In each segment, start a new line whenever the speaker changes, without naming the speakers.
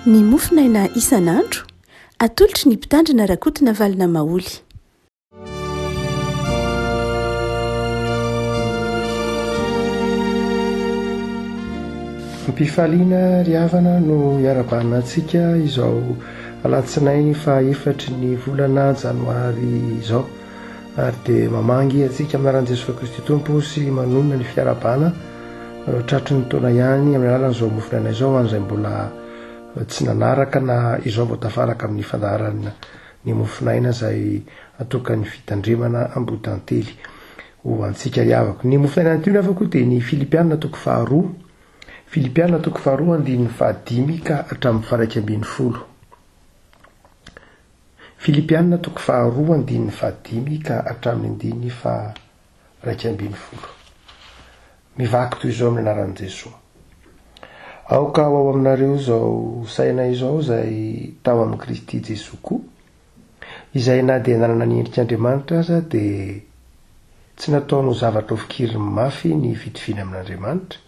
Ny mofonaina isan'andro, atolotry ny Mpitandrina Rakotonavalona Maholy.
Am-pifaliana ry havana no iarahabana antsika izao alatsinainy faha-efatry ny volana janoary izao. Ary dia mamangy antsika amin'ny anaran'i Jesoa Kristy Tompo sy manonona ny fiarahabana tratry ny taona ihany amin'ny alalan'izao mofon'aina izao ho an'izay mbola tsy nanaraka na izao vao tafaraka amin'ny fandaharana ny mofon'aina izay atokan'ny fitandremana Ambohitantely ho antsika ry havako. Ny mofon'aina anio nefa koa dia ny Filipiana toko faharoa, Filipiana toko faharoa andininy fahadimy ka hatramin'ny faha-iraika ambinifolo. Filipiana toko faharoa andininy fahadimy ka hatramin'ny andininy faha-11. Mivaky toy izao amin'ny anaran'i Jesoa. Aoka ho ao aminareo izao saina izao izay tao amin'i Kristy Jesoa koa, izay na dia nanana ny endrik'Andriamanitra aza dia tsy nataony ho zavatra hofikiriny mafy ny fitoviany amin'Andriamanitra,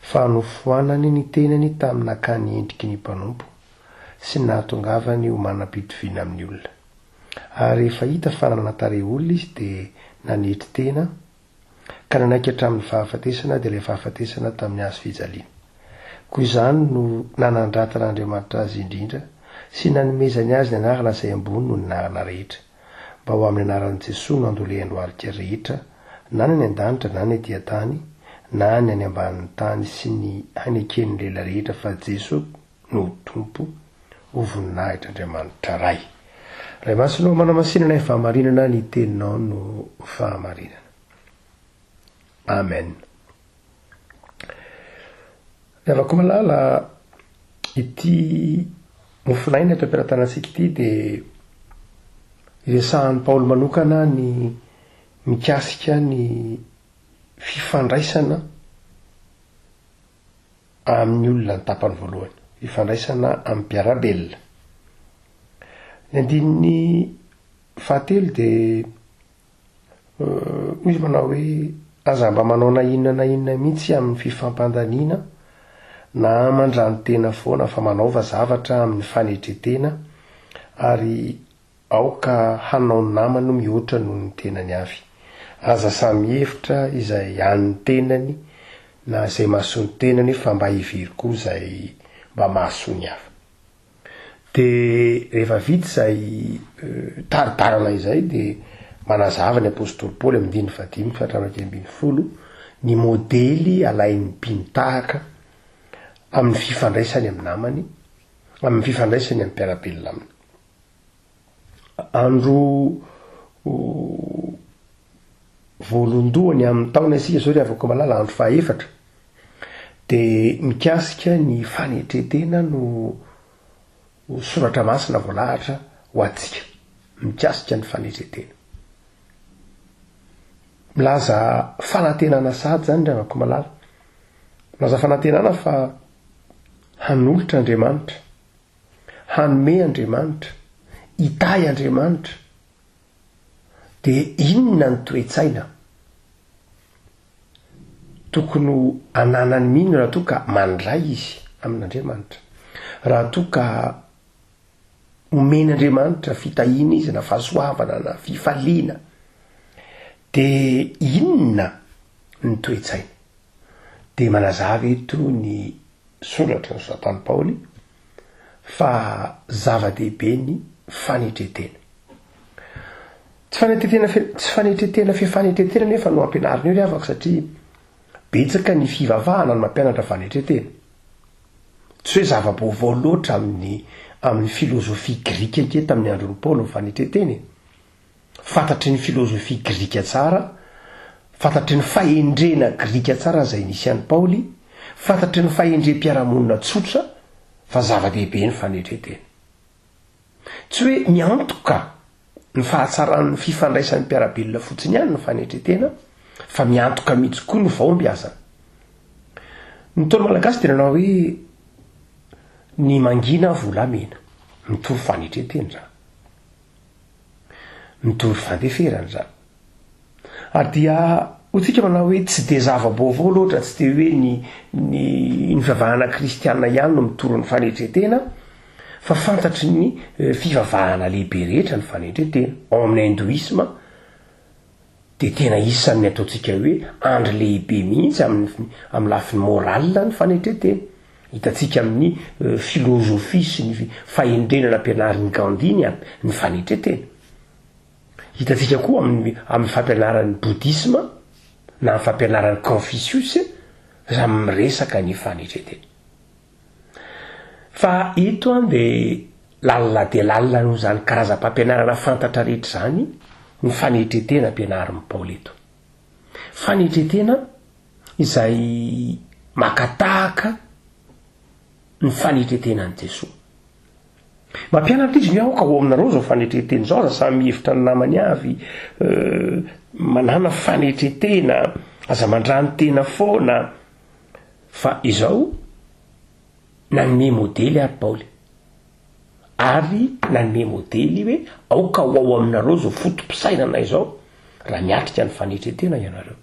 fa nofoanany ny tenany tamin'ny nakany endriky ny mpanompo, sy ny nahatongavany ho manam-pitoviana amin'ny olona. Ary rehefa hita fa nanana tarehy olona izy dia nanetry tena, ka nanaiky hatramin'ny fahafatesana, dia ilay fahafatesana tamin'ny hazo fijaliana. Koa izany no nanandratan'Andriamanitra azy indrindra sy nanomezany azy ny anarana izay ambony noho ny anarana rehetra, mba ho amin'ny anaran'i Jesoa no handolehan-dohalika rehetra, na ny any an-danitra na ny ety an-tany, na ny any ambanin'ny tany sy ny haneken'ny lela rehetra fa Jeso no Tompo, ho voninahitr'Andriamanitra Ray. Ray Masina ô, manamasina anay fahamarinana, ny Teninao no fahamarinana. Amen. Ry havako malala, ity mofonaina eto am-pelatanantsika ity dia iresahan'i Paoly manokana ny mikasika ny fifandraisana amin'ny olona ny tapany voalohany, fifandraisana amin'ny mpiara-belona. Ny andininy fahatelo dia hoy izy manao hoe aza mba manao na inona na inona mihitsy amin'ny fifampandaniana na aman-drano-tena foana fa manaova zavatra amin'ny fanetren-tena ary Aoka hanao ny namany mihoatra noho ny tenany avy. Aza samy mihevitra izay an'ny tenany na izay mahasoa ny tenany fa mba hevero koa izay mba mahasoa ny hafa. Dia rehefa vita izay tari-dalana izay dia manazava ny apostoly Paoly amin'ny andininy fahadimy ka hatramin'ny 11 ny modely alain'ny mpino tahaka amin'ny fifandraisany amin'ny namany, amin'ny fifandraisany amin'ny mpiara-belona aminy. Andro voalondohany amin'ny taona isika izao ry havako malala, andro fahaefatra, dia mikasika ny fanetren-tena no soratra masina voalahatra ho antsika, mikasika ny fanetren-tena. Milaza fanantenana sahady izany ry havako malala, milaza fanantenana fa hanolotra Andriamanitra. Hanome Andriamanitra, hitahy Andriamanitra, dia inona ny toe-tsaina tokony ho ananan'ny mino raha toa ka mandray izy amin'Andriamanitra? Raha toa ka omen'Andriamanitra fitahiana izy na fahasoavana na fifaliana, dia inona ny toe-tsaina? Dia manazava eto ny soratra nosoratan'i Paoly fa zava-dehibe ny fanetren-tena. Tsy fanetren-tena fe, tsy fanetren-tena fe fanetren-tena nefa no ampianarina eo ry havako satria betsaka ny fivavahana no mampianatra fanetren-tena. Tsy hoe zava-baovao loatra amin'ny amin'ny filozofia grika ange tamin'ny andron'i Paoly ny fanetren-tena e. Fantatry ny filozofia grika tsara, fantatry ny fahendrena grika tsara izay nisy an'i Paoly, fantatry ny fahendrem-piarahamonina tsotra fa zava-dehibe ny fanetren-tena. Tsy hoe miantoka ny fahatsaran'ny fifandraisan'ny mpiara-belona fotsiny ihany ny fanetren-tena fa miantoka mihitsy koa ny fahombiazana. Ny Ntaolo malagasy dia nanao hoe ny mangina volamena. Mitory fanetren-tena izany. Mitory fandeferana izany. Ary dia hoy tsika manao hoe tsy dia zava-baovao loatra, tsy dia hoe ny ny ny fivavahana kristiana ihany no mitory ny fanetren-tena. Fa fantatry ny fivavahana lehibe rehetra ny fanetren-tena. Ao amin'ny Hindoisma dia tena isan'ny ataontsika hoe andry lehibe mihitsy amin'ny amin'ny lafiny morale ny fanetren-tena. Hitantsika amin'ny filozofia sy ny fahendrena nampianarin'i Gandhi ny ny fanetren-tena. Hitantsika koa amin'ny amin'ny fampianaran'ny Bouddhisme na amin'ny fampianaran'i Confucius samy miresaka ny fanetren-tena. Fa eto an dia lalina dia lalina noho izany karazam-pampianarana fantatra rehetra izany ny fanetren-tena ampianarin'i Paoly eto. Fanetren-tena izay maka tahaka ny fanetren-tenan'i Jesoa. Mampianatra izy ny aoka ho aminareo izao fanetren-tena izao, aza samy mihevitra ny namany avy, manàna fanetren-tena, aza mandrany tena foana. Fa izao, nanome modely ary Paoly. Ary nanome modely hoe aoka ho ao aminareo izao foto-pisainana izao raha miatrika ny fanetren-tena ianareo.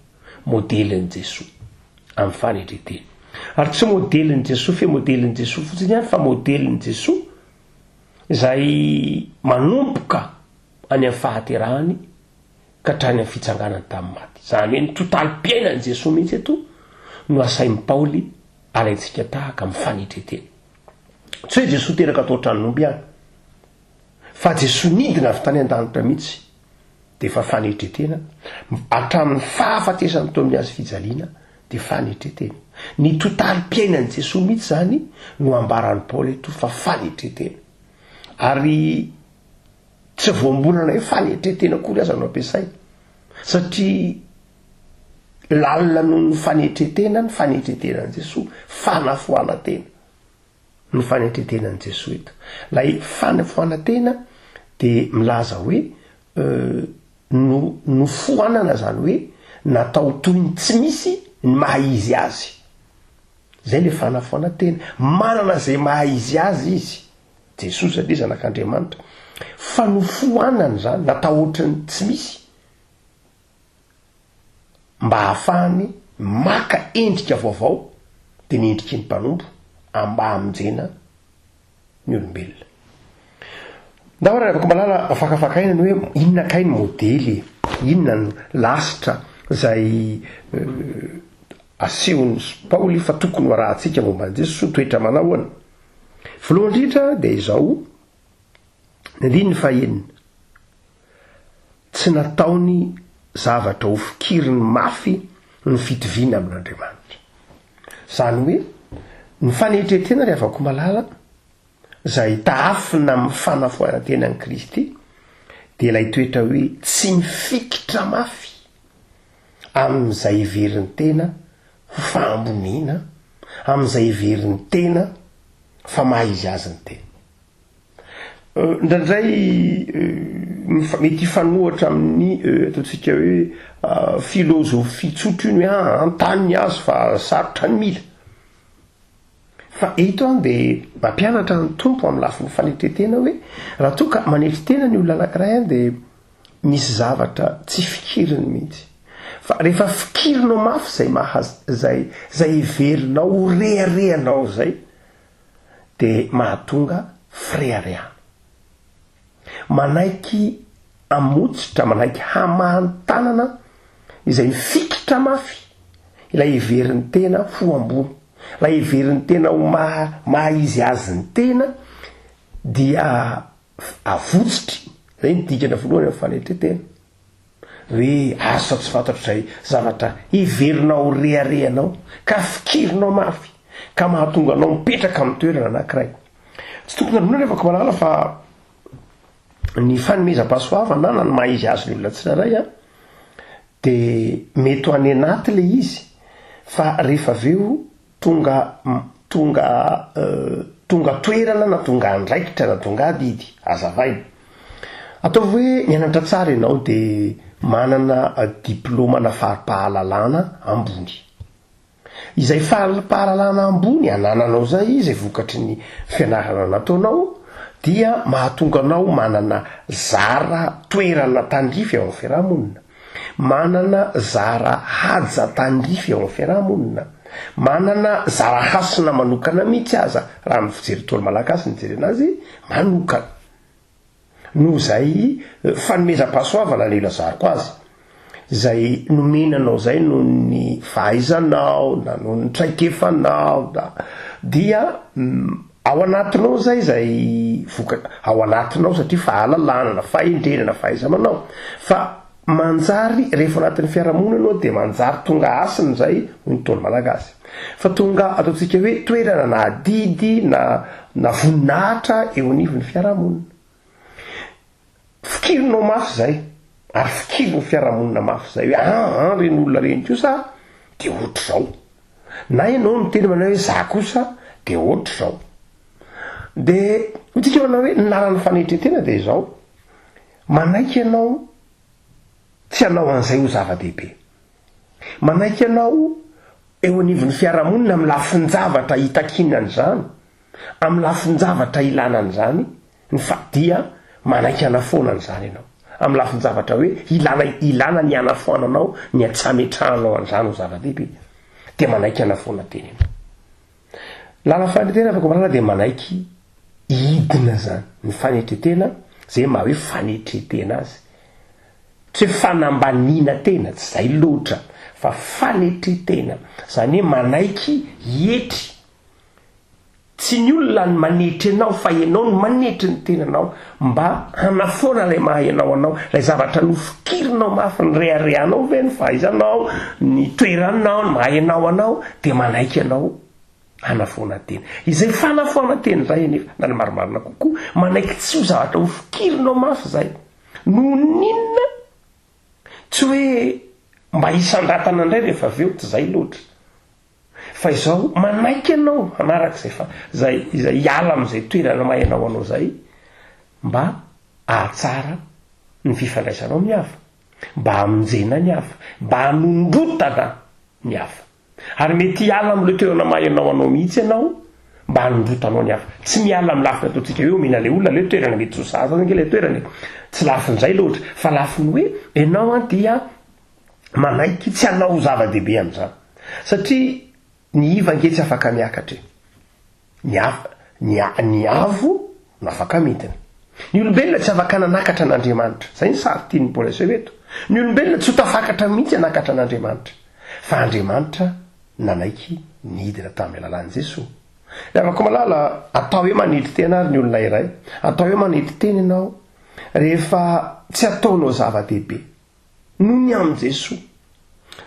Modelin'i Jesoa amin'ny fanetren-tena. Ary tsy modelin'i Jesoa fe modelin'i Jesoa fotsiny ihany fa modelin'i Jesoa izay manomboka any amin'ny fahaterahany ka hatrany amin'ny fitsanganany tamin'ny maty. Izany hoe ny totalim-piainan'i Jesoa mihitsy eto no asain'i Paoly alaintsika tahaka amin'ny fanetren-tena. Tsy hoe Jesoa teraka tao an-tranon'omby ihany, fa Jesoa nidina avy tany an-danitra mihitsy dia efa fanetren-tena, hatramin'ny fahafatesany teo amin'ny hazo fijaliana dia fanetren-tena. Ny totalim-piainan'i Jesoa mihitsy izany no ambaran'i Paoly eto fa fanetren-tena. Ary Tsy voambolana hoe fanetren-tena akory aza no ampiasaina, satria lalina noho ny fanetren-tena ny fanetren-tenan'i Jesoa, fanafoanan-tena ny fanetren-tenan'i Jesoa eto. Ilay fanafoanan-tena dia milaza hoe no nofoanana izany hoe natao toy ny tsy misy ny maha izy azy. Izay ilay fanafoanan-tena. Manana izay maha izy azy izy. Jesoa satria zanak'Andriamanitra. Fa nofoanany izany, natao ohatran'ny tsy misy, mba hahafahany maka endrika vaovao, dia ny endriky ny mpanompo, mba hamonjena ny olombelona. Ndao ary ravako malala fakafakaina ny hoe inona kay ny modely e? Inona no lasitra izay asehon'i Paoly fa tokony ho arahantsika momba an'i Jesoa, toetra manahoana? Voalohany indrindra dia izao, ny andininy fahenina, Tsy nataony zavatra ho fikiriny mafy ny fitoviana amin'Andriamanitra. Izany hoe, ny fanetren-tena ry havako malala, izay tahafina amin'ny fanafoanan-tenan'i Kristy, dia ilay toetra hoe tsy mifikitra mafy amin'izay heverin'ny tena ho fahamboniana amin'izay heverin'ny tena fa maha izy azy ny tena. Indraindray mety hifanohitra amin'ny ataontsika hoe filôzôfia tsotra io ny hoe ah, an-tany ny azy fa sarotra ny mila. Fa eto an dia mampianatra ny Tompo amin'ny lafiny fanetren-tena hoe raha toa ka manetry tena ny olona anankiray an dia misy zavatra tsy fikiriny mihitsy. Fa rehefa fikirinao mafy izay maha izay izay heverinao ho reharehanao izay dia mahatonga fireharehana. Manaiky hamotsitra, manaiky hamaha ny tanana izay mifikitra mafy ilay heverin'ny tena ho ambony, ilay heverin'ny tena ho maha maha izy azy ny tena dia Avotsitry, zay ny dikana voalohany amin'ny fanetren-tena. Hoe asa tsy fantatro izay zavatra heverinao ho reharehanao ka fikirinao mafy ka mahatonga anao mipetraka amin'ny toerana anankiray. Tsy tokony hadinoina anefa Komalala fa ny fanomezam-pahasoavana na ny maha izy azy ny olona tsirairay an, dia mety ho any anaty ilay izy fa rehefa avy eo Tonga tonga tonga toerana na tonga andraikitra na tonga adidy. Azavaina. Ataovy hoe nianatra tsara ianao dia manana diplaomana fari-pahalalana ambony. Izay fari-pahalalana ambony anananao izay, izay vokatry ny fianarana nataonao, dia mahatonga anao manana zara toerana tandrify eo amin'ny fiarahamonina, manana zara haja tandrify eo amin'ny fiarahamonina. Manana zara hasina manokana mihitsy aza raha ny fijery Ntaolo Malagasy no ijerena azy, manokana. Noho izay fanomezam-pahasoavana no ilazako azy, izay nomena anao izay noho ny fahaizanao na noho ny traikefanao na dia ao anatinao izay izay vokatra ao anatinao satria fahalalana na fahendrena na fahaiza-manao fa manjary rehefa anatin'ny fiarahamonina ianao dia manjary tonga hasina izay hoy ny Ntaolo Malagasy fa tonga ataontsika hoe toerana na adidy na na voninahitra eo anivon'ny fiarahamonina. Fikirinao mafy izay ary fikirin'ny fiarahamonina mafy izay hoe an an ireny olona ireny kosa dia ohatr'izao. Na ianao miteny manao hoe za kosa dia ohatr'izao. Dia hoy tsika manao hoe ny lalan'ny fanetren-tena dia izao, manaiky ianao tsy hanao an'izay ho zava-dehibe. Manaiky ianao eo anivon'ny fiarahamonina amin'ny lafin-javatra itakiana an'izany, amin'ny lafin-javatra ilana an'izany, ny fa dia manaiky hanafoana an'izany ianao. Amin'ny lafin-javatra hoe ilana ilana ny hanafoananao ny tsy hametrahanao an'izany ho zava-dehibe, dia manaiky hanafoana tena ianao. Lala fanetretena afaka malala dia manaiky hidina izany. Ny fanetretena, izay maha hoe fanetretena azy. Tsy hoe fanambaniana tena, tsy izay loatra, fa fanetretena. Izany hoe manaiky hietry. Tsy ny olona no manetry anao fa ianao no manetry ny tenanao mba hanafoana ilay maha ianao anao, ilay zavatra nofikirinao mafy, ny reharehanao ve, ny fahaizanao, ny toeranao, ny maha ianao anao, dia manaiky anao hanafoana tena. Izay fanafoanan-tena izay anefa, na ny marimarina kokoa, manaiky tsy ho zavatra hofikirinao mafy izay. Noho ny inona? Tsy hoe mba hisandratana indray rehefa avy eo, tsy izay loatra. Fa izao, manaiky ianao hanaraka izay fa, izay, izay hiala amin'izay toerana maha ianao anao izay, mba hahatsara ny fifandraisanao amin'ny hafa, mba hamonjena ny hafa, mba hanondrotana ny hafa. Ary mety hiala amin'ilay toerana maha ianao anao mihitsy ianao, mba hanondrotanao ny hafa. Tsy miala amin'ny lafiny ataontsika hoe omena ilay olona ilay toerana, mety tsy ho sahaza azy ange ilay toerana e. Tsy lafin'izay loatra, fa lafiny hoe ianao an dia manaiky tsy hanao ho zava-dehibe amin'izany. Satria ny iva ange tsy afaka miakatra e. Ny avo, ny, ny avo no afaka midina. Ny olombelona tsy afaka nanakatra an'Andriamanitra. Izay ny sary tian'i Paoly aseho eto. Ny olombelona tsy ho tafakatra mihitsy hanakatra an'Andriamanitra. Fa Andriamanitra nanaiky nidina tamin'ny alalan'i Jesoa. Ry havako malala, atao hoe manetry tena ary ny olona iray. Atao hoe manetry tena ianao rehefa tsy ataonao zava-dehibe. Noho ny amin'i Jesoa.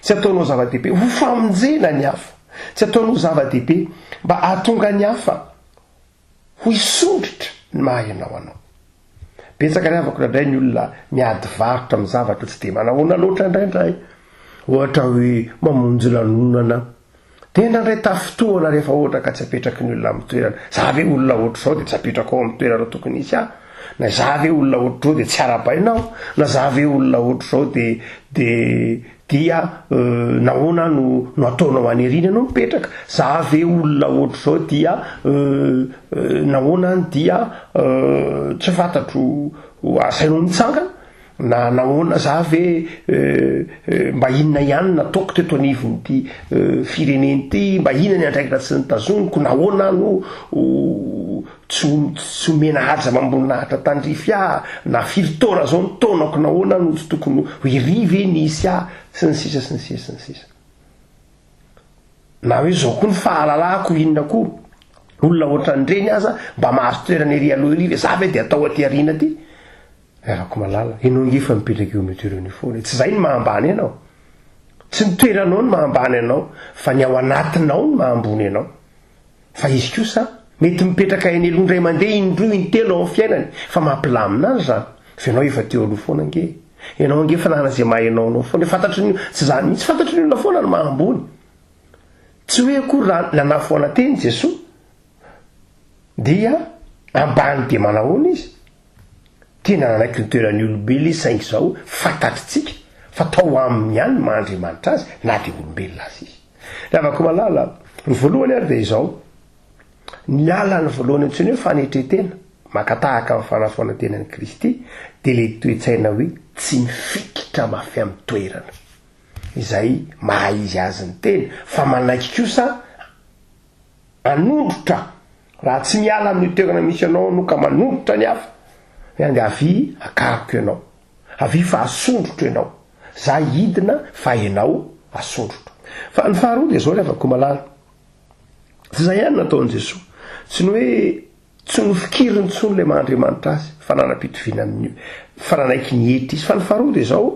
Tsy ataonao zava-dehibe ho famonjena ny hafa. Tsy ataonao zava-dehibe mba hahatonga ny hafa ho hisondrotra ny maha ianao anao. Betsaka ry havako indraindray ny olona miady varotra amin'ny zavatra tsy dia manahoana loatra indraindray. Ohatra hoe mamonjy lanonana. Dia indraindray tafintohana rehefa ohatra ka tsy apetraky ny olona amin'ny toerana. Za ve olona ohatr'izao dia tsy apetrako ao amin'ny toerana tokony hisy ahy? Na za ve olona ohatr'izao dia tsy arahabaina aho? Na za ve olona ohatr'izao dia dia dia nahoana aho no no ataonao any aoriana ianao mipetraka? Za ve olona ohatr'izao dia nahoana aho no dia tsy fantatro asainao mitsangana? Na nahoana za ve mba inona ihany no nataoko teto anivon'ity firenena ity, mba inona ny andraikitra tsy notazoniko, nahoana aho no tsy tsy omena haja amam-boninahitra tandrify ahy, na firy taona zao ny taonako, nahoana aho no tsy tokony ho ery ve ny hisy ahy, sy ny sisa sy ny sisa sy ny sisa. Na hoe zao koa ny fahalalako inona koa, olona ohatran'ireny aza mba mahazo toerana ery aloha ery ve, za ve de atao aty aoriana aty? Ravako malala, enao ange efa mipetraka eo amin'io toerana io foana e, tsy izay no maha ambany anao, tsy ny toeranao no maha ambany anao fa ny ao anatinao no maha ambony anao, fa izy kosa mety mipetraka eny aloha indray mandeha indroa intelo ao amin'ny fiainany fa mampilamina azy izany, fa enao efa teo aloha foana ange e, enao ange efa nanana izay maha enao anao foana e, fantatry ny, tsy izany mihitsy, fantatry ny olona foana ny maha ambony, tsy hoe akory raha nanafoana teny Jesoa dia ambany dia manahoana izy? Tena nanaiky ny toeran'ny olombelona izy saingy izao fantatritsika fa tao aminy ihany ny maha Andriamanitra azy na dia olombelona aza izy. Ry havako malala, ny voalohany ary dia izao, ny lalan'ny voalohany antsoina hoe fanetren-tena, maka tahaka ny fanafoanan-tenan'i Kristy, dia ilay toe-tsaina hoe tsy mifikitra mafy amin'ny toerana. izay maha izy azy ny tena, fa manaiky kosa hanondrotra, raha tsy miala amin'io toerana misy anao anao ka manondrotra ny hafa, hoe andeha avia akariko ianao, avia fa asondrotro ianao, za hidina fa ianao asondrotro. Fa ny faharoa dia izao ry havako malala, tsy izay ihany nataon'i Jesoa, tsy ny hoe tsy nofikiriny intsony ilay maha Andriamanitra azy, fa nanam-pitoviana amin'ny, fa nanaiky ny hetra izy. Fa ny faharoa dia izao,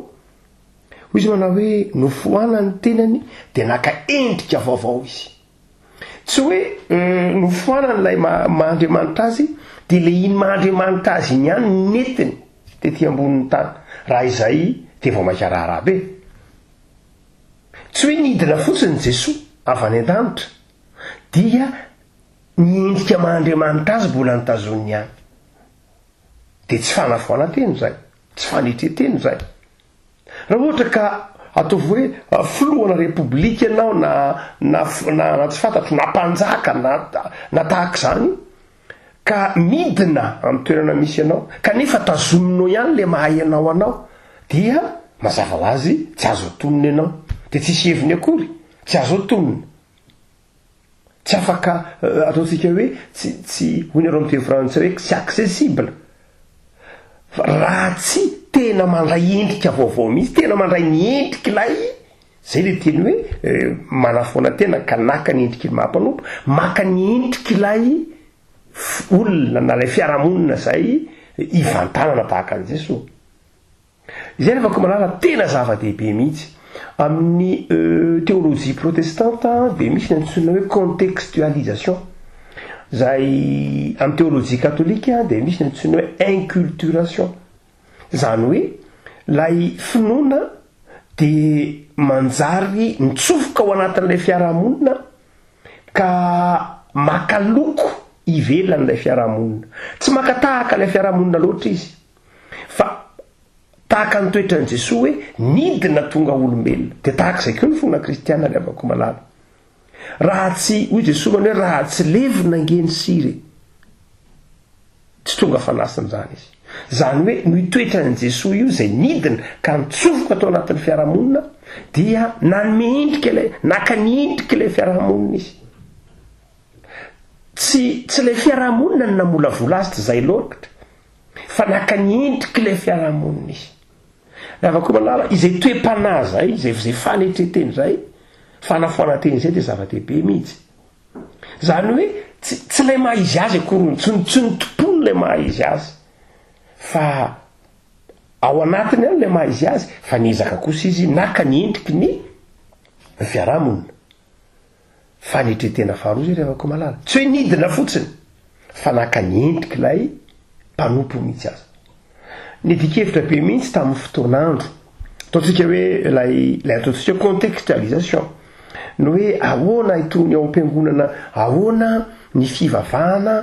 hoy izy manao hoe nofoanany ny tenany dia naka endrika vaovao izy. Tsy hoe nofoanany ilay maha Andriamanitra azy dia ilay iny maha Andriamanitra azy iny ihany no nentiny tety ambonin'ny tany. Raha izay dia vao mainka raharaha be. Tsy hoe nidina fotsiny Jesoa avy any an-danitra dia ny endrika maha Andriamanitra azy mbola notazoniny ihany. Dia tsy fanafoanan-tena izay, tsy fanetren-tena izay. Raha ohatra ka ataovy hoe filohana repoblika ianao na na na tsy fantatro na mpanjaka na na tahaka izany ka midina amin'ny toerana misy anao kanefa tazominao ihany le maha ianao anao dia mazava ho azy tsy azo atonina ianao dia tsisy heviny akory tsy azo atonina. Tsy afaka ataontsika hoe tsy tsy hoy nareo amin'ny teny frantsay hoe tsy accessible. Fa raha tsy tena mandray endrika vaovao mihitsy, tena mandray ny endrik'ilay, zay le teny hoe manafoana tena ka naka ny endriky ny maha mpanompo, maka ny endrik'ilay olona na ilay fiarahamonina zay ivantanana tahaka an'i Jesoa. Izay ry havako malala tena zava-dehibe mihitsy. Amin'ny teolojia protestanta dia misy ny antsoina hoe contextualisation. Izay amin'ny teolojia katolika dia misy ny antsoina hoe inculturation. Izany hoe ilay finoana dia manjary mitsofoka ao anatin'ilay fiarahamonina ka maka loko ivelan'ilay fiarahamonina. Tsy maka tahaka ilay fiarahamonina loatra izy. Fa tahaka ny toetran'i Jesoa hoe nidina tonga olombelona, dia tahaka izay koa ny finoana kristiana ry havako malala. Raha tsy, hoy Jesoa manao hoe raha tsy levona ange ny sira e, tsy tonga fanasina izany izy. Izany hoe noho io toetran'i Jesoa io izay nidina ka nitsofoka tao anatin'ny fiarahamonina dia nanome endrika ilay, naka ny endrik'ilay fiarahamonina izy. Tsy, tsy ilay fiarahamonina no namolavola azy, tsy izay loatra. Fa naka ny endrik'ilay fiarahamonina izy. Ravakomalala, izay toe-panahy izay, izay izay fanetren-tena izay, fanafoanan-tena izay dia zava-dehibe mihitsy. Izany hoe tsy tsy ilay maha izy azy akory, tsy tsy ny tompony ilay maha izy azy. Fa ao anatiny ihany ilay maha izy azy, fa niezaka kosa izy naka ny endriky ny fiarahamonina. Fanetren-tena faharoa izay ry havako malala. Tsy hoe nidina fotsiny fa naka ny endrik'ilay mpanompo mihitsy aza. Nidin-kevitra be mihitsy tamin'ny fotoan'andro. Ataontsika hoe ilay ilay ataontsika hoe contextualisation. Ny hoe ahoana itony ao am-piangonana, ahoana ny fivavahana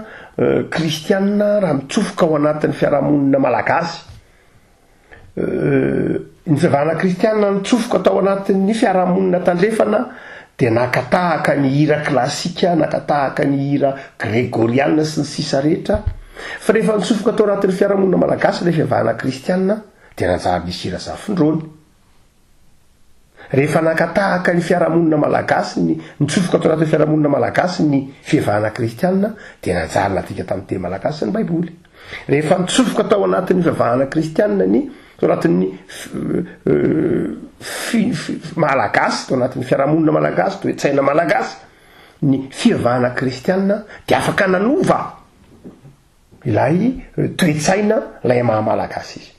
kristianina raha mitsofoka ao anatin'ny fiarahamonina malagasy. Ny fivavahana kristiana nitsofoka tao anatin'ny fiarahamonina tandrefana dia naka tahaka ny hira klasika, naka tahaka ny hira gregoriana sy ny sisa rehetra. Fa rehefa nitsofoka tao anatin'ny fiarahamonina malagasy ilay fivavahana kristiana dia nanjary nisy hira zafindrony. Rehefa naka tahaka ny fiarahamonina malagasy ny, nitsofoka tao anatin'ny fiarahamonina malagasy ny fivavahana kristiana dia nanjary nadika tamin'ny teny malagasy ny Baiboly. Rehefa nitsofoka tao anatin'ny fivavahana kristiana ny, tao anatin'ny fi, fi, malagasy, tao anatin'ny fiarahamonina malagasy, toe-tsaina malagasy, ny fivavahana kristiana dia afaka nanova Ilay toe-tsaina ilay maha malagasy izy.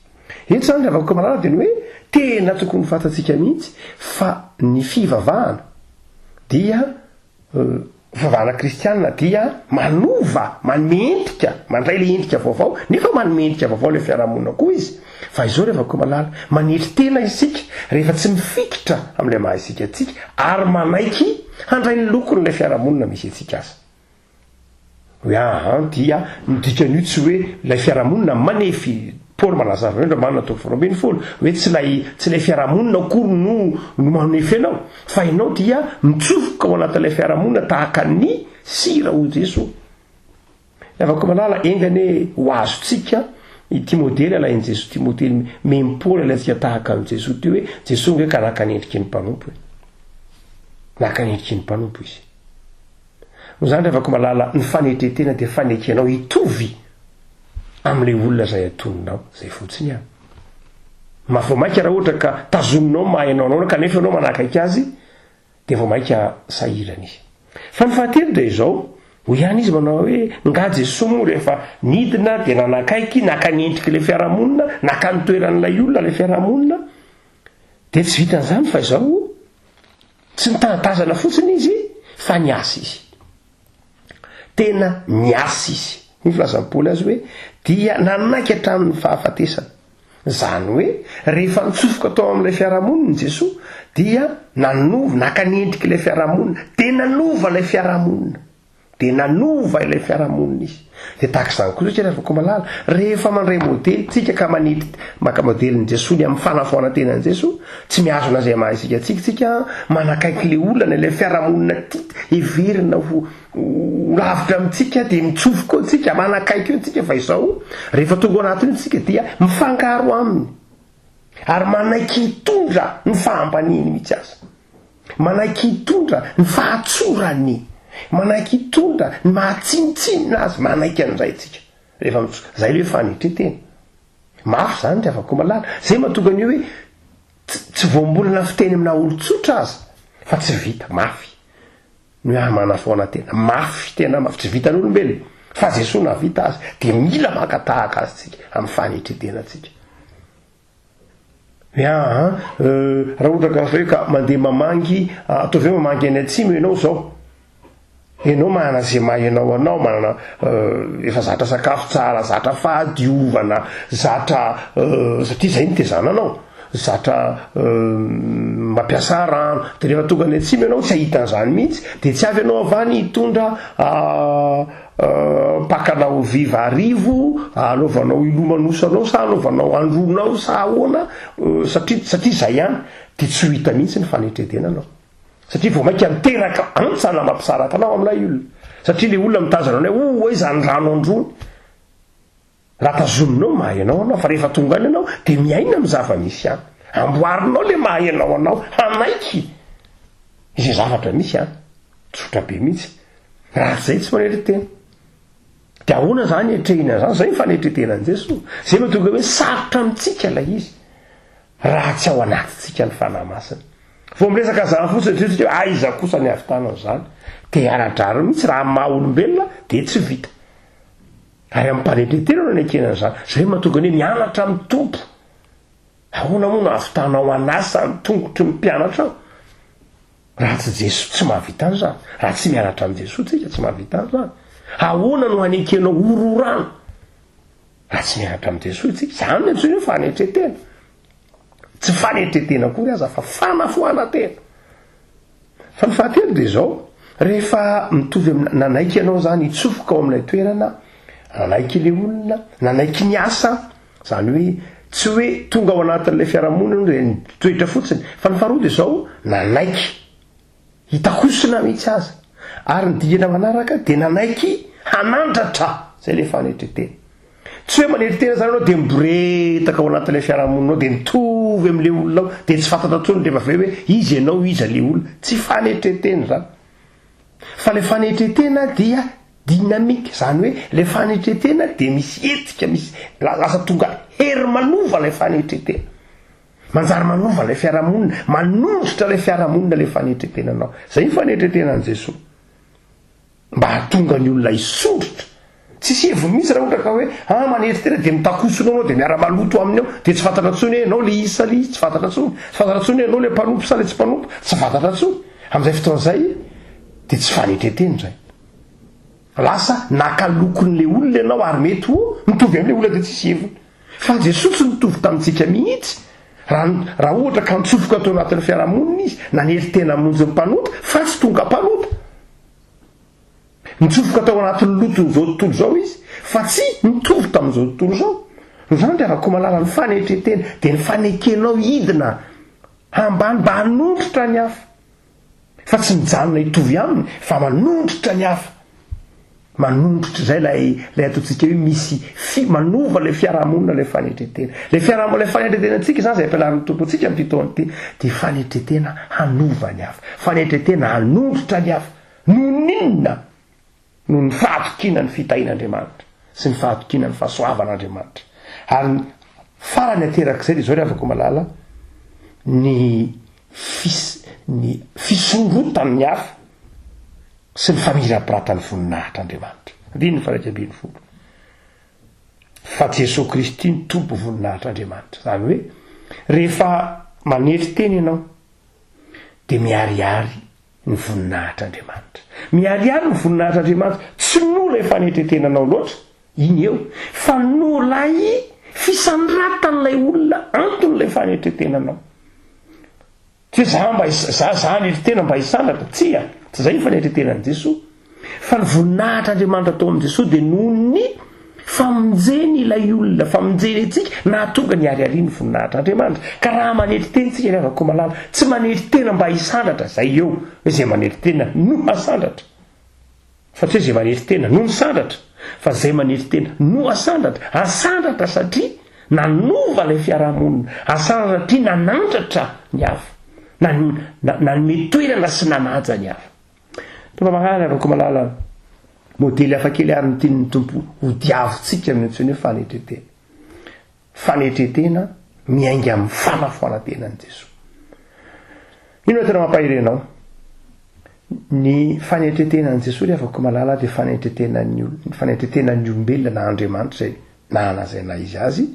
Eto izany ry havako malala dia ny hoe tena tokony ho fantatsika mihitsy fa ny fivavahana dia fivavahana kristianina dia manova, manome endrika, mandray ilay endrika vaovao, nefa manome endrika vaovao ilay fiarahamonina koa izy. Fa izao ry havako malala, manetry tena isika rehefa tsy mifikitra amin'ilay maha isika antsika ary manaiky handray ny lokon'ilay fiarahamonina misy antsika aza. Hoe aa dia ny dikan'io tsy hoe ilay fiarahamonina manefy, Paoly manazava eo Romana toko 12, hoe tsy ilay tsy ilay fiarahamonina akory no no manefy anao, fa ianao dia mitsofoka ao anatin'ilay fiarahamonina tahaka ny sira hoy Jesoa. Ry havako malala, enga anie ho azontsika. Ity modely alain'i Jesoa ity modely men'i Paoly alaintsika tahaka an'i Jesoa ity hoe Jesoa nge ka naka ny endriky ny mpanompo e. Naka ny endriky ny mpanompo izy. Noho izany ry havako malala, ny fanetren-tena dia fanekenao hitovy amin'ilay olona izay atoninao, izay fotsiny ihany. Ma vao mainka raha ohatra ka tazominao maha ianao anao kanefa ianao manakaiky azy, dia vao mainka sahirana izy. Fa ny fahatelo dia izao, hoy ihany izy manao hoe, nga Jesoa moa rehefa nidina dia nanakaiky, naka ny endrik'ilay fiarahamonina, naka ny toeran'ilay olona ilay fiarahamonina, dia tsy vitan'izany fa izao, tsy nitazatazana fotsiny izy fa niasa izy. Tena niasa izy. Hoy ny filazan'i Paoly azy hoe, dia nanaiky hatramin'ny fahafatesana. Izany hoe, rehefa nitsofoka tao amin'ilay fiarahamonina i Jesoa, dia nanova, naka ny endrik'ilay fiarahamonina, dia nanova ilay fiarahamonina. Dia nanova ilay fiarahamonina izy. Dia tahaka izany koa isika ry havako malala, rehefa mandray modely tsika ka manety, maka modelin'i Jesoa ny amin'ny fanafoanan-tenan'i Jesoa, tsy mihazona izay maha isika antsika tsika, manakaiky ilay olana, ilay fiarahamonina tia, heverina ho Ho lavitra amintsika dia mitsofoka eo tsika, manakaiky eo tsika fa izao rehefa tonga ao anatiny io tsika dia mifangaro aminy ary manaiky hitondra ny fahambaniany mihitsy aza. Manaiky hitondra ny fahatsorany, manaiky hitondra ny maha tsinontsinona azy, manaiky an'izay tsika. Rehefa mitso-, zay le fanetren-tena. Mafy zany ry havako malala. Zay mahatonga an'io hoe tsy voambolana fiteny amina olon-tsotra aza fa tsy vita, mafy. Ny ahy manafoana tena mafy tena mafy tsy vitan'olombelona fa Jesoa nahavita azy dia mila maka tahaka azy tsika amin'ny fanetretenantsika. Hoe aa euh, raha ohatra ka hoe ka mandeha mamangy ataovy hoe mamangy any atsimo ianao zao ianao manana ze maha ianao anao manana euh, efa zatra sakafo tsara zatra fahadiovana zatra euh, satria zay nitezana anao Zatra mampiasa rano, de rehefa tonga any atsimo ianao tsy hahita an'izany mihitsy, de tsy avy ianao avy any hitondra mpakana oviva arivo anaovanao hilomanosanao sa anaovanao andronao sa ahoana satria satria zay ihany, de tsy ho hita mihitsy ny fanetretenanao. Satria vao mainka miteraka antsana mampisaraka anao amin'ilay olona. Satria le olona mitazana anao hoe oh aiza ny rano androny. Raha tazominao ny maha ianao anao fa rehefa tonga any ianao dia miaina amin'ny zava-misy any. Amboarinao ilay maha ianao anao hanaiky izay zavatra misy any. Tsotra be mihitsy. Raha tsy izay tsy manetry tena. Dia ahoana izany etrehina izany? Izay ny fanetren-tenan'i Jesoa. Izay no tonga hoe sarotra amintsika ilay izy raha tsy ao anatintsika ny Fanahy Masina. Vao miresaka an'izany fotsiny dia tsika hoe aiza kosa ny hahavitana an'izany. Dia ara-drariny mihitsy raha amin'ny maha olombelona dia tsy vita. Ary amim-panetren-tena no anekena an'izany. Izay no mahatonga ny hoe mianatra amin'ny Tompo. Ahoana moa no ahavitanao hanasa ny tongotry ny mpianatrao? Raha tsy Jesoa tsy mahavita an'izany. Raha tsy mianatra amin'i Jesoa tsika tsy mahavita an'izany. Ahoana no hanekenao hororano? Raha tsy mianatra amin'i Jesoa tsika. Izany no antsoina hoe fanetren-tena. Tsy fanetren-tena akory aza fa fanafoanan-tena. Fa ny fahatelo dia izao, rehefa mitovy amin'ny, nanaiky ianao izany hitsofoka ao amin'ilay toerana, nanaiky ilay olona, nanaiky ny asa, izany hoe tsy hoe tonga ao anatin'ilay fiarahamonina ianao dia nitoetra fotsiny, fa ny faharoa dia izao, nanaiky hitakosona mihitsy aza, ary ny dingana manaraka dia nanaiky hanandratra, izay ilay fanetren-tena. Tsy hoe manery tena zany ianao dia miboretaka ao anatin'ilay fiarahamonina ao dia mitovy amin'ilay olona ao dia tsy fantatra intsony rehefa avy eo hoe iza ianao iza ilay olona. Tsy fanetren-tena izany. Fa ilay fanetren-tena dia dynamique, izany hoe ilay fanetren-tena dia misy hetsika, misy lasa tonga hery manova ilay fanetren-tena. Manjary manova ilay fiarahamonina, manondrotra ilay fiarahamonina ilay fanetren-tenanao. Izay ny fanetren-tenan'i Jesoa. Mba hahatonga ny olona hisondrotra. Tsisy heviny mihitsy raha ohatra ka hoe ah manery tena dia mitakosona anao dia miara-maloto aminy ao dia tsy fantatra intsony hoe ianao le izy sa le izy, tsy fantatra intsony. Tsy fantatra intsony hoe ianao le mpanompo sa le tsy mpanompo, tsy fantatra intsony. Amin'izay fotoana izay dia tsy fanetren-tena izay. Lasa naka lokon'ilay olona ianao ary mety ho mitovy amin'ilay olona dia tsisy heviny. Fa Jesoa tsy nitovy tamintsika mihitsy. Raha raha ohatra ka nitsofoka tao anatin'ny fiarahamonina izy, nanery tena hamonjy ny mpanota fa tsy tonga mpanota. Nitsofoka tao anatin'ny loton'izao tontolo izao izy, fa tsy nitovy tamin'izao tontolo izao. Noho izany ry Rakomalala, ny fanetren-tena dia ny fanekenao hidina ambany mba hanondrotra ny hafa, fa tsy mijanona hitovy aminy fa manondrotra ny hafa. Manondrotra izay ilay ilay ataontsika hoe misy fi, manova ilay fiarahamonina ilay fanetretena. Ilay fiaraha, ilay fanetretenantsika izany izay ampianarin'ny Tompo antsika amin'ity taona ity dia fanetretena hanova ny hafa, fanetretena hanondrotra ny hafa. Noho ny inona? Noho ny fahatokiana ny fitahian'Andriamanitra sy ny fahatokiana ny fahasoavan'Andriamanitra. Ary ny farany aterak'izay dia izao ry havako malala, ny fis, ny fisondrotan'ny hafa sy ny famirapiratan'ny voninahitr'Andriamanitra. Andininy faha 11. Fa Jesoa Kristy no Tompo voninahitr'Andriamanitra. Izany hoe, rehefa manetry tena ianao, dia miharihary ny voninahitr'Andriamanitra. Miharihary ny voninahitr'Andriamanitra, tsy noho ilay fanetren-tenanao loatra, iny eo, fa noho ilay fisandratan'ilay olona anton'ilay fanetren-tenanao. Tsy hoe za mba za za hanetry tena mba hisandratra, tsia, tsy izay ny fanetren-tenan'i Jesoa. Fa ny voninahitr'Andriamanitra tao amin'i Jesoa dia noho ny famonjeny ilay olona, famonjeny antsika, nahatonga ny hariharin'ny voninahitr'Andriamanitra. Ka raha manetry tena isika ry havako malala, tsy manetry tena mba hisandratra, izay eo, hoe izay manetry tena no hasandratra. Fa tsy hoe izay manetry tena no misandratra, fa izay manetry tena no asandratra. Asandratra satria nanova ilay fiarahamonina, asandratra satria nanandratra ny hafa, nanome toerana sy nanaja ny hafa. Tompo mahalala ry havako malala, modely hafa kely ary ny tian'ny Tompo hodiavintsika amin'ny antsoiny hoe fanetren-tena. Fanetren-tena miainga amin'ny fanafoanan-tenan'i Jesoa. Inona no tena mampahery anao? Ny fanetren-tenan'i Jesoa ry havako malala dia fanetren-tenan'ny olona, fanetren-tenan'ny olombelona na Andriamanitra izay nanana izay naha izy azy,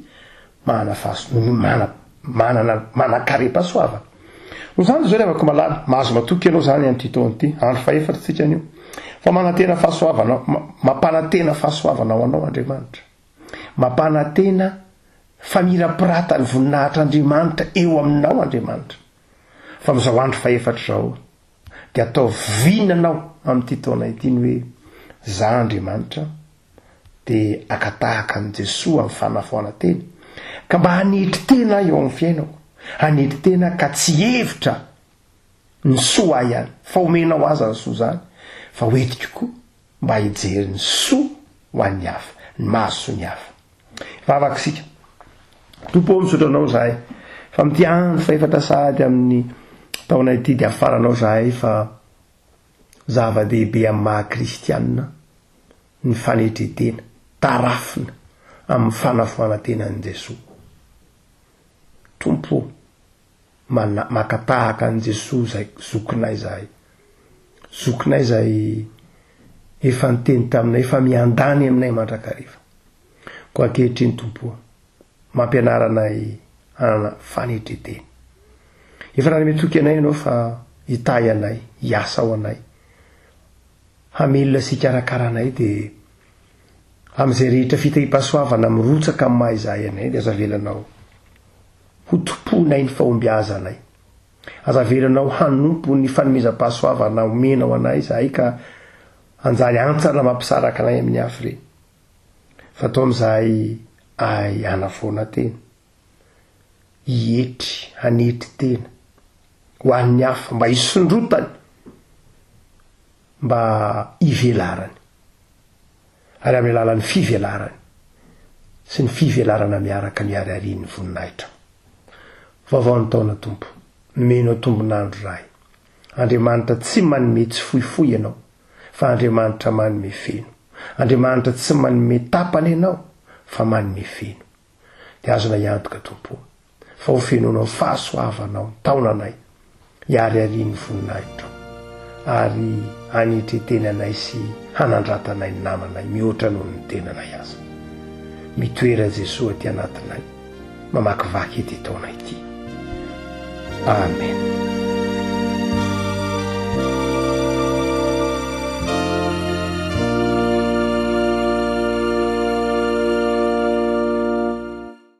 manana fahas-, mana, manana, manan-karem-pahasoavana. Noho izany dia izao ry havako malala, mahazo matoky ianao izany amin'ity taona ity, andro fahefatra tsika anio, fa manantena fahasoavana, mampanantena fahasoavana ho anao Andriamanitra. Mampanantena famirapiratan'ny voninahitr'Andriamanitra eo aminao Andriamanitra. Fa amin'izao andro fahefatra izao, dia ataovy vinanao amin'ity taona ity ny hoe, Za Andriamanitra dia haka tahaka an'i Jesoa amin'ny fanafoanan-tena, ka mba hanetry tena aho eo amin'ny fiainako, hanetry tena ka tsy hihevitra ny soa ahy ihany, fa omenao ahy izany soa izany, fa hoentiko koa mba hijery ny soa ho an'ny hafa, ny mahasoa ny hafa. Hivavaka isika. Tompo ô, misaotra Anao izahay fa amin'ity andro fahefatra sahady amin'ny taona ity dia afaranao izahay fa zava-dehibe amin'ny maha kristianina ny fanetren-tena, tarafina amin'ny fanafoanan-tenan'i Jesoa. Tompo ô, mana, maka tahaka an'i Jesoa izay zokinay izahay. Zokinay izay efa niteny taminay, efa miandany aminay mandrakariva. Koa ankehitriny Tompo ô, mampianara anay hanana fanetren-tena. Efa nanome toky anay Ianao fa hitahy anay, hiasa ho anay, hamelona sy hikarakara anay dia amin'izay rehetra fitahiam-pahasoavana mirotsaka amin'ny maha izahay anay dia aza avelanao ho tompoinay ny fahombiazanay. Aza avelanao hanompo ny fanomezam-pahasoavana omenao anay izahay ka hanjary hantsana mampisaraka anay amin'ny hafa ireny. Fa ataony izahay ahy hanafoana tena, hietry, hanetry tena ho an'ny hafa mba hisondrotany, mba hivelarany. Ary amin'ny alalan'ny fivelarany sy ny fivelarana miaraka ny hariharian'ny voninahitrao. Vaovao ny taona Tompo, nomenao tombon'andro Ray. Andriamanitra tsy manome tsy fohifohy Ianao, fa Andriamanitra manome feno. Andriamanitra tsy manome tapany Ianao, fa manome feno. Dia azonay antoka Tompo o, fa ho fenoinao fahasoavanao ny taonanay, hihariharian'ny voninahitrao, ary hanetreteny anay sy hanandratanay ny namanay mihoatra noho ny tenanay aza. Mitoera Jesoa aty anatinay, mamakivaky ity taona ity. Amen.